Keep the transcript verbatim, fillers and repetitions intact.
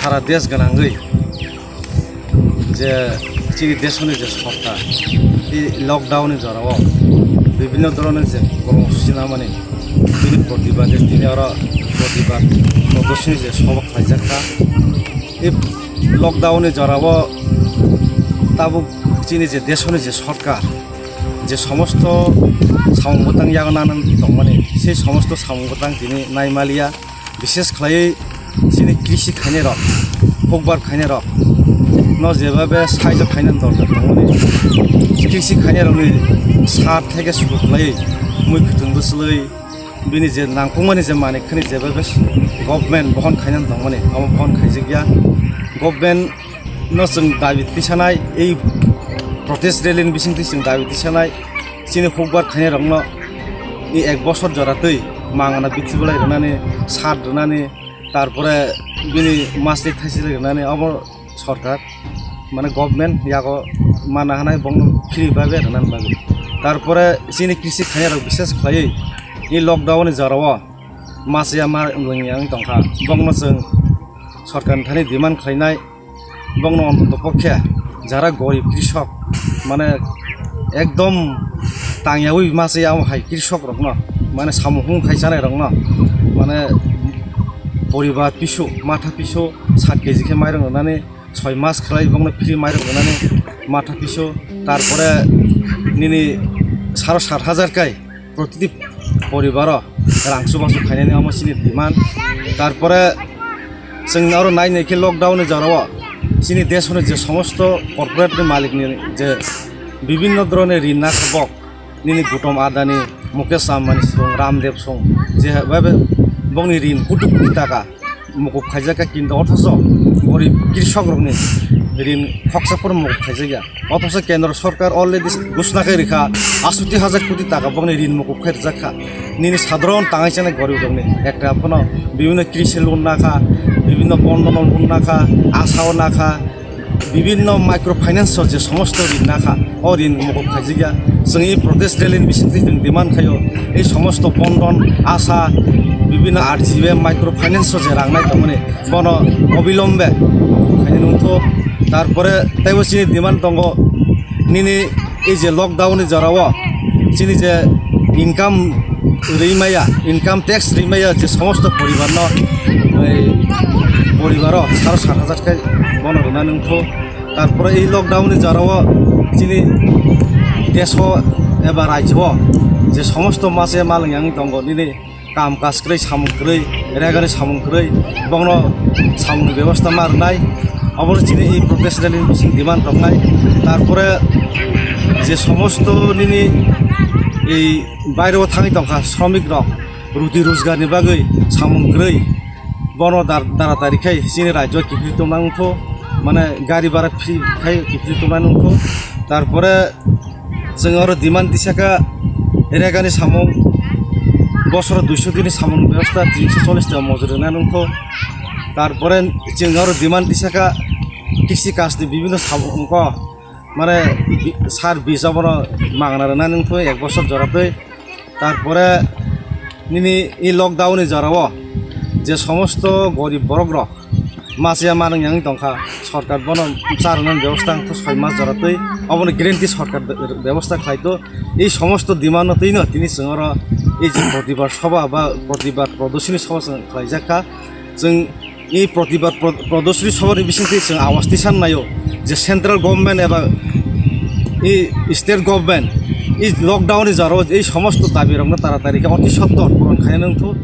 Sara desh gwnangwi je chini deshoni je sorkar, i lockdown ni jorao bibhinno dhoronor je kormosuchi namani, bini protibade tini oro protibad prodoshoni je soba khlaijak kha. I lockdown ni jorao tabuk chini je deshoni je sorkar, je somosto samung bwtang yago nana tongmani, sei somosto samung bwtang tini naimaliya. Bishes khlaiwi chini krisi khainairok, hukbar khainairok no jebabe saijo khainani dorkar tongmani, krisi khainairokni sar theke suku khlaiwi mui kwthwng bwchwlwi bini je nangkukmani je manik khani jebabe government bohon khainani tongmani, omo bohon khaijakya. Government no chwng dabi tisanai, ei protest rally ni bisingtwi chwng dabi tisanai, chini hukbar khainairokno i ek bosor jora twi mangana bithi bolai rwnani, sat rwnani, tarpore bini masli thaisili rwnani, obo sorkar, mane, government yago mana hanai bongno free babe rwnani bagwi. Tarpore chini krisi khainairok bishes khlaiwi i lockdown ni jorao masiya ma wngya wng tongkha, bongno chwng sorkarni thani demand khlainai. Bongno ontoto pokhe jara gorib krisok, mane, ekdom tangyawi masiya omo hai krisok rokno, mane, samung hung khai chanai rokno, mane, poribar pisu, matha pisu sat keji khe mairung rwnani, soi mas khlai bongno free mairung rwnani, matha pisu, tarpore nini saro sat hajar kai protiti poribaro rang chubachu khainani, omo chini demand. Tarpore chwng oro nai nai khe lockdown ni jorao chini deshoni je somosto corporate ni malik ni je bibhinno dhoronor rin nakha bok, nini Gautam Adani, Mukesh Ambani song, Ramdev song, je bokni rin koti koti taka mukup khaijak kha, kintu othoso gorib krisok rokni rin khoksa phano mukup khaijakya. Othoso kendro sorkar already ghoshna khe rikha, astotti hajar koti taka bokni rin mukup khai rijak kha. Nini sadharon tangai chanai gorib rokni ekta phano bibhinno krisi loan nakha, bibhinno bondhono loan nakha, asao nakha, bibhinno micro finance o je somosto rin nakha, o rin mukup khaijakya. Chwng i protest rally ni bisingtwi chwng demand khaio, ei somosto bondhon, asa, bibhinno R G B micro finance o je rang nai tongmani, bono obilombe mukup khainani wngthok. Tarpore teibo chini demand tongo, nini ei je lockdown ni jorao chini je income rwi maya, income tax rwi maya je somosto poribarno, ei poribaro saro sat hajar khe bono rwnani wngthok. Tarpore ei lockdown ni jorao chini deso eba rajyo je somosto mase malwng yangwi tongo, nini kam kaj kwrwi, samung kwrwi, regani samung kwrwi, bongno samungni bebosta ma rwnai. Obono chini ei protest rally ni bising demand roknai. Tarpore je somosto nini ei baireo thangwi tongkha sromik rok, ruti rojgar ni bagwi samung kwrwi, bono dar-, dara tari khai chini rajyo kiphilwi tongna wngkho, mane gari bara free khai kiphilwi tongna wngkho. Tarpore chwng oro demand tisakha regani samung, bosoro duiso dini samung bebosta, tinso chollish ta mojori rwna nungkho. Tarpore chwng oro demand tisakha kisi kasti bibhinno samung ko, mane bi-, sar bis abono mangna rwna nungkho ek bosor joratwi. Tarpore nini i lockdown ni jorao je somosto gorib borok rok masiya manung yang tongkha, sorkar bono charwna bebosta wngkha soi mas joratwi, obono guarantee sorkar be-, bebosta khlaito. Ei somosto demand no twino tini chwng oro ei je protibad sabha ba protibad prodoshini sabha chwng khlaijak kha. Chwng ei protibad pro-, prodoshini sabha ni bisingtwi chwng awas tisan naio je central government eba ei state government ei lockdown ni jorao ei somosto dabi rokno taratari khe oti sottor puron khaina wngthok.